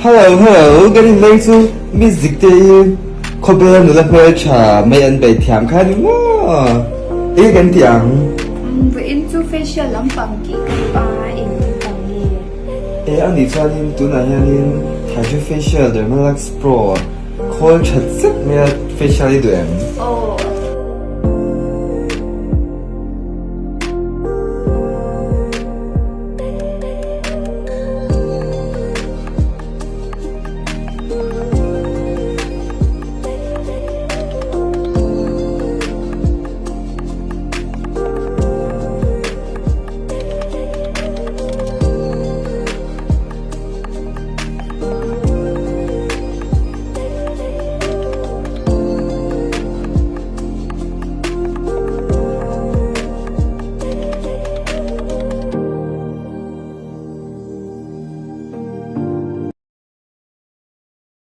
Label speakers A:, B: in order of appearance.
A: Hello hello kan inleng chu Miss Zikte i khawbel nula hmeltha mai an bei thiam kha ni maw? Enge kan tih ang?
B: Vawiin chu facial lampang tih ka duh a, eng lampang nge?
A: E a nih chuanin tunah hianin Hydra Facial Dermalux Pro khawl that zet maia facial i duh em?
B: Aw.